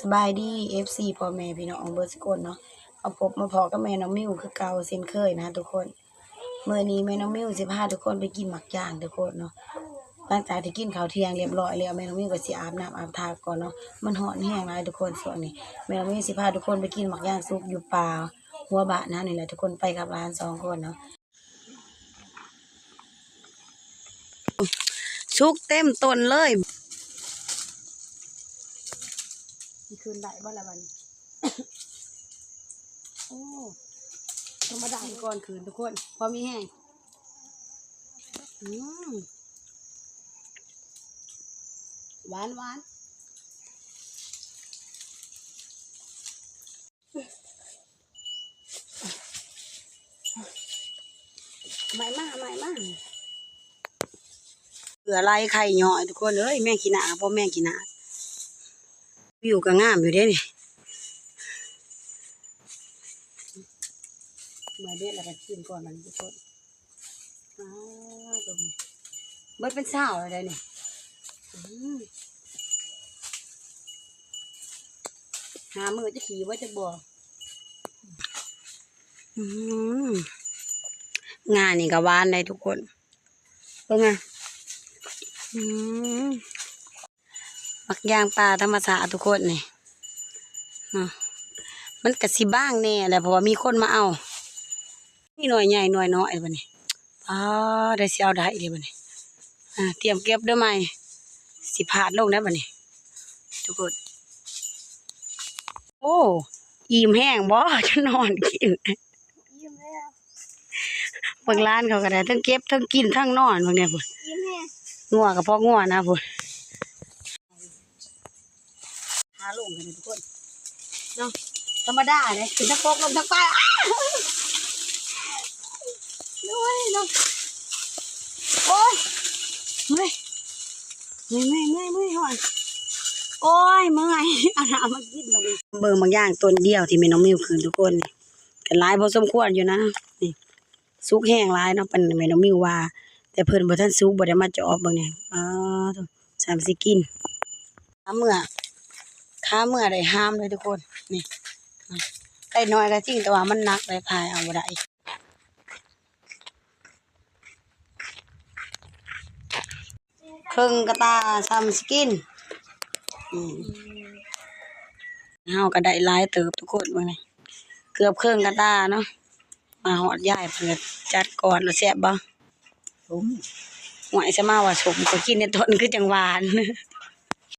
ສະບາຍດີ ເອັຟຊີ ພໍ່ແມ່ພີ່ນ້ອງເບິດສຸຄົນເນາະ, ມາພົບມາພໍ້ກັບແມ່ນ້ອງມິວຄືເກົ່າເຊັ່ນເຄີຍນະທຸກຄົນ. ມື້ນີ້ແມ່ນ້ອງມິວຊິພາທຸກຄົນໄປກິນໝາກຢາງທຸກຄົນເນາະ. ຫຼັງຈາກທີ່ກິນເຂົ້າທ່ຽງລຽບຮ້ອຍແລ້ວ ແມ່ນ້ອງມິວກໍຊິອາບນ້ຳອາບທ່າກ່ອນເນາະ, ມັນຮ້ອນແຮງຫຼາຍທຸກຄົນຊ່ວງນີ້. ແມ່ນ້ອງມິວຊິພາທຸກຄົນໄປກິນໝາກຢາງສຸກຢູ່ປ່າຫົວບ້ານເຮົານີ້ແຫຼະທຸກຄົນ, ໄປກັບຫຼານສອງຄົນເນາະ. ສຸກເຕັມຕົ້ນເລີຍ. ຊິຂຶ້ນໄດ້ບໍ່ລະບັດນີ້? ໂອ້ ທຳມະດາກ່ອນຂຶ້ນທຸກຄົນ ພໍມີແຮງ. ອືມ ຫວານໆ. ໃໝ່ມາ ໃໝ່ມາ. ເກືອໄຫຼໄຂ່ຍ້ອຍທຸກຄົນເອີຍ, ແມງຂີ້ໜ້າ ພໍແມງຂີ້ໜ້າ. ວິວກໍງາມຢູ່ເດ້ນີ້. ເມື່ອຍເບັດແລ້ວກໍກິນກ່ອນບັດນີ້ທຸກຄົນ. ອ້າວ ເບິດເປັນຊາວແລ້ວໄດ໋ນີ້. ອືມ ຫາມື້ຈະຂີ່ບໍ່ຈັກບໍ່. ອືມ ງານີ້ກໍຫວານໄດ໋ທຸກຄົນ ເບິ່ງນະ. ອືມ ໝາກຢາງປ່າທຳມະຊາດທຸກຄົນນີ້ເນາະ, ມັນກະຊິບາງແດ່ແຫຼະ ເພາະວ່າມີຄົນມາເອົາ. ມີໜ່ວຍໃຫຍ່ໜ່ວຍນ້ອຍບັດນີ້. ປາດ ໄດ້ຊິເອົາໄດ້ເດ້ບັດນີ້. ອ່າ ຕຽມເກັບເດີ້ໃໝ່ ຊິພາດລົງໄດ້ບັດນີ້ທຸກຄົນ. ໂອ້ ອີ່ມແຮງບໍ່ ຈົນນອນກິນ. ອີ່ມແລ້ວ ເບິ່ງຫຼານເຂົາກໍໄດ້ ທັງເກັບ ທັງກິນ ທັງນອນ ເບິ່ງແດ່ພຸ້ນ. ອີ່ມແຮງ ງົວກໍພໍງົວນະພຸ້ນ. ຫາລົງກັນທຸກຄົນເນາະ, ທຳມະດາເດ້ ຂຶ້ນທັງກົກລົງທັງປາຍ. ໂອ້ຍເນາະ ໂອ້ຍ ເມື່ອຍ ເມື່ອຍ ເມື່ອຍ ເມື່ອຍ ເມື່ອຍ ຮ້ອນ. ໂອ້ຍ ເມື່ອຍ ເອົານ້ຳມາກິນບັດນີ້. ເບິ່ງໝາກຢາງຕົ້ນດຽວທີ່ແມ່ນ້ອງມິວຂຶ້ນທຸກຄົນ, ກໍຫຼາຍພໍສົມຄວນຢູ່ນະ. ນີ້ ສຸກແຮງຫຼາຍເນາະ ປານແມ່ນ້ອງມິວວ່າ, ແຕ່ເພິ່ນບໍ່ທັນສຸກ ບໍ່ໄດ້ມາຈອບເບິ່ງແດ່. ອ້າ ໂທ້ ຊ່ຳຊິກິນ. ຂາເມື່ອ ຂາເມື່ອໄດ້ຫາມເລີຍທຸກຄົນ. ນີ້ ໄດ້ໜ້ອຍກໍຈິງ ແຕ່ວ່າມັນໜັກ ໄດ້ພາຍເອົາບໍ່ໄດ້. ເຄິ່ງກະຕ່າ ຊ່ຳຊິກິນ. ອືມ ເຮົາກໍໄດ້ຫຼາຍເຕີບທຸກຄົນມື້ນີ້ ເກືອບເຄິ່ງກະຕ່າເນາະ. ມາຮອດຍາຍເພິ່ນກໍຈັດກ່ອນ. ແລ້ວແຊບບໍ່? ສົມ. ຫ້ວຍ ສະມາວ່າສົມ ຂ້ອຍກິນໃນຕົ້ນຄືຈັ່ງຫວານ.